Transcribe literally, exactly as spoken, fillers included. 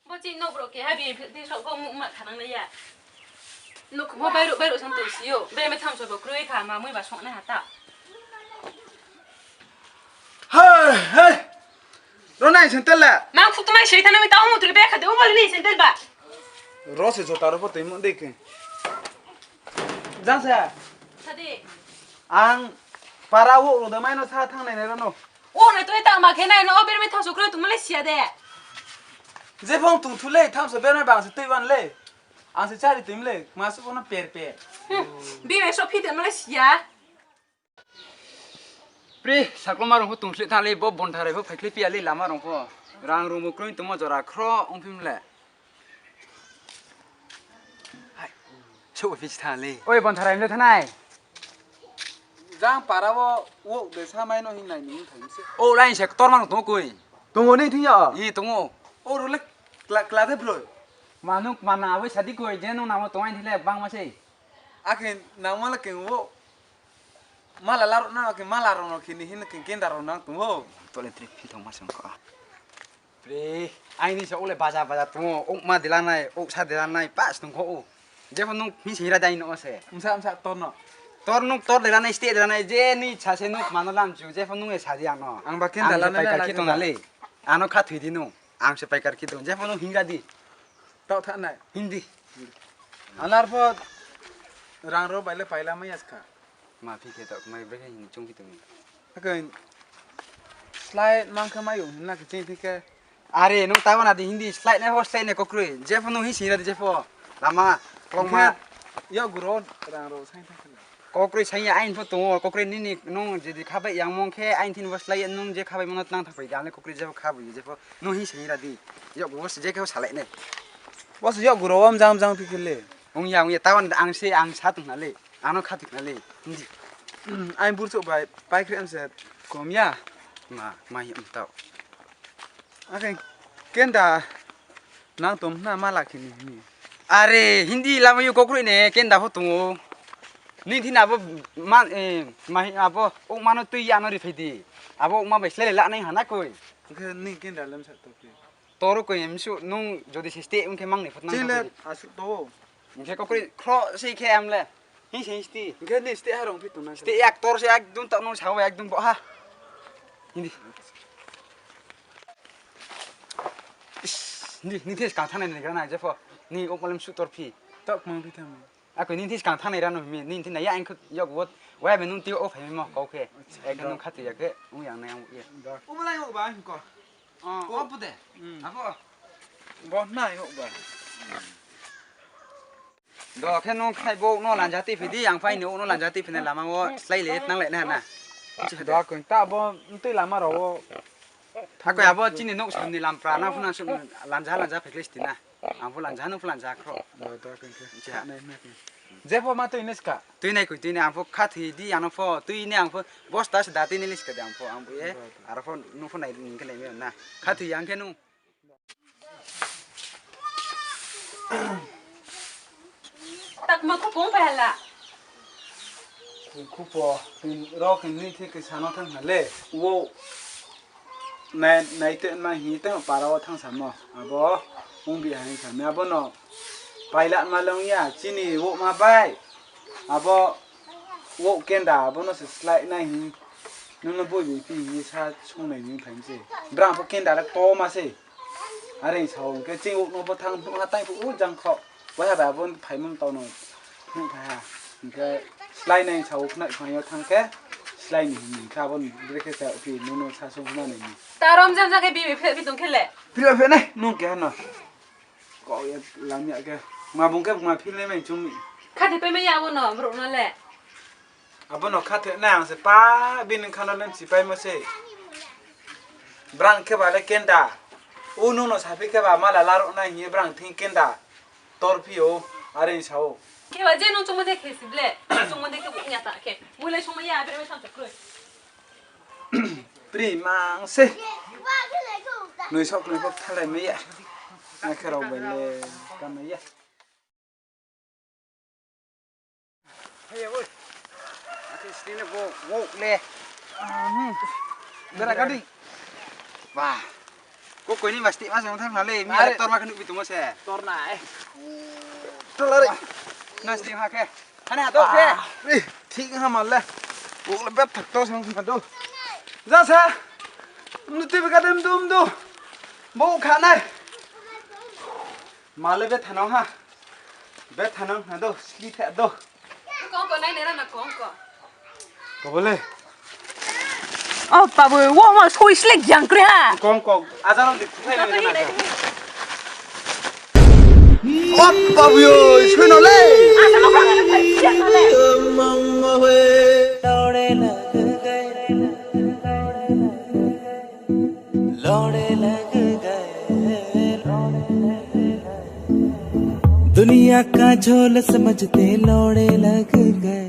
Bo chini nouh brouh keha bini phi-, phi sok bo muh ma khanang nai ya. Nouh kho bo bairuh, bairuh sang tong si ou. Bere me tham so bo kroi kha, ma mui ba song nai ha ta. Hei, hei. Ro nai sandal le. Mang khuk tmai sei thanang mi ta umu tuli be kha de, umu le ni sandal ba. Ro se jota ro pho tui mo dei khe. Jang se. Sa de. Ang para wo ro de mai no sa thang nai nai ro no. O nai tui ta ma khe nai no, o bere me tham so kroi tong ma le sia de. Je phong tong thu le, tham so bere me bang se tui ban le. Ang se chari tui le, ma su bo no per per. Hmm, bi me so phi de ma le sia. Pri, sakloma rong pho tongsleh thanng le, bo bontharai pho phaikhlai phi ya le lama rong pho. Rang rung bo kroi tongmo jora khro ong phi mle. Hai, souh phi thanng le. Oi, bontharai mle thanai. Jang para wo wok de sa mai no hin nai ni thai se. O, lai se ktor ma rong tong koi. Tong o ni thing ya? I, tong o. O, ro le kla, kla de bro. Manuk mana abo sadi koi, je nung namo tong ai thile bang ma sei. Akhe nangma le keng wo. Mala laro na, akhe mala rong no khe ni hin khe kenda rong nang tong o. To le trip phi thong ma song kho. Pre, aini sa o le baja baja tong o, okma dela nai, oksa dela nai, pas tong kho o. Jepho nung phi sing ra dai no se. Msa, msa, tor no. Tor nung tor dela nai, steh dela nai, je ni sa se nung mano lam chu, jepho nung e sa di ang no. Ang ba kenda la nai, paikar khe tong na le. Ano kha thoi di nung, ang se paikar khe tong, jepho nung hing ra di. Tao tha nai. Hindi. Anar pho rang ro bai le paila mai ya skha. Ma phi khe tao mai bre khe hing chung phi tong. Akhe slide mang khe mai ong na khe ching phi khe. Are, nung tao na di hindi slide nai ho, slide nai kokroi. Jepho nung hi sing ra di jepho. Lama, klong ma. Khe, yok guro rang ro saing thang khe. Kokroi saing ya ain pho tong o, kokroi nini nung je di khabai yang mong khe ain thin bo slide nung je khabai mano tnang thang pai di, ang le kokroi jepho khabai jepho. Nung hi sing ra di. Yok bo se je khe salai nai. Bo se yok guro wam jang jang phi khe le. Ong ya, ong ya, tao ang se ang sa tong na le. Ano kha tong na le. Hindi. Ain burchouh bai, pai khrem se kom ya. Ma, ma hi tao. Akhe kenda nang tom na mala khe ni ni. Are, hindi lama yo kokroi ne, kenda pho tong o. Ni thin abo ma, eh, ma hi abo, okma no tui ya no ri phai di. Abo okma bai slele la nai hana koi. Khe ni kenda lem sa to khe. Toro koi emsu nung jodi se steh ong khe mang ni phut nang. Chile asu to. Hing khe kokroi khro se khe am le. Hing se hing sti. Hing khe ni steh ha rong phi tong na. Steh yak tor se ekdom tao nung sao ekdom bo ha. Hindi. Is, hindi, ni this kang thanai ni gra na jepho. Ni ok malem su tor phi. Tao kmang phi thang. Ako ni this kang thanai ra no mi, ni this na ya ang khut yok wot. Wa be nung ti o phai mo kau khe. Ek nung khat ya khe, ung yang na yang ye. Ubo lai uba hing ko. O, o pute. Abo. Bo nai uba. Do khe nung khai bo no lanja ti phi di, ang phai ni no lanja ti phi na lama wo slái le tnang le na na. Do ko ta bo ntui lama ro wo. Ako abo chini nok sam ni lam pra na phuna sum lanja lanja phi kle sti na. Ang pho lanja, nung pho lanja khro. Do, do, khe, khe. Nai, nai, khe. Jepho ma tui nai ska. Tui nai koi, tui nai, ang pho kha thoi di, ang no pho, tui nai, ang pho, bosta se da tui nai le ska di, ang pho, ang pho ye. Do, do. Aro pho, nung pho nai, nung khe nai mi na. Kha thoi ang khe nung. Tak ma kho pong pa hala. Khupo, ro khe ni the khe sano thang ha le. Wo. Nai, nai te ma hi te para wo thang samo. Abo, ung bi ha hing sa. Me abo no. Paila ma long ya, chini wo ma bai. Abo, wo kenda, abo no se slái nai hi. Nung no boi bi pi hi sa sung nai ni thang se. Brang pho kenda le to ma se. Are sa ung khe ching wo no pho thang ha tai pho u jang kho. Wai ha ba abo phaimung tau no. Phnuh phai ha. Hing khe slái nai sao khnai phai yo thang khe slái ni hing khe abo ni brekhe sa phi nung no sa sung ma nai ni. Ta rom jam jam khe bi bi phe bi tong khe le. Phi la phe nai nung khe ha no. Kau ya lam ya khe. Ma bung khe ma phi le mai chung mi. Kha thoi pai mai ya abo no brouh no le. Abo no kha thoi nai ang se pa bini kha no le msi pai mo se. Brang khe ba le kenda. U nung no sa phi khe ba mala laro nai hing ye brang thing kenda. Tor phi o, are sa o. Khe ba je nung chungmo de khe si ble. Chungmo de khe bo nya ta khe. Mui lai songma ya, bere mai tham ta kroi. Pri mang se. Nui sok nui pok thalai mai ya. Ang khe rao bai le kam mai ya. Hey, oi. Ati sini bo, wo le. Bera kadi. Ba. Ko koi ni masti ma se ong thang na le, mi are tor ma khe nuh bi tongmo se. Tor nai. Tor la re. Na sti ha khe. Thani ha do khe. Thik ha ma le. Bo le bet thak to sang ma do. Ja sa. Nuti bi ka dem dum do. Bo kha nai. Ma le bet thano ha. Bet thano ha do. Sli the do. Kong ko nai nera na kong ko. Ko bo le. O, pabu, wo mo soi sle giang kre ha. Kong ko. Aja no di. O, pabu yo, soi no le. Aja no kong le. लौड़े लग गए, लौड़े लग गए। दुनिया का झोल समझते लौड़े लग गए।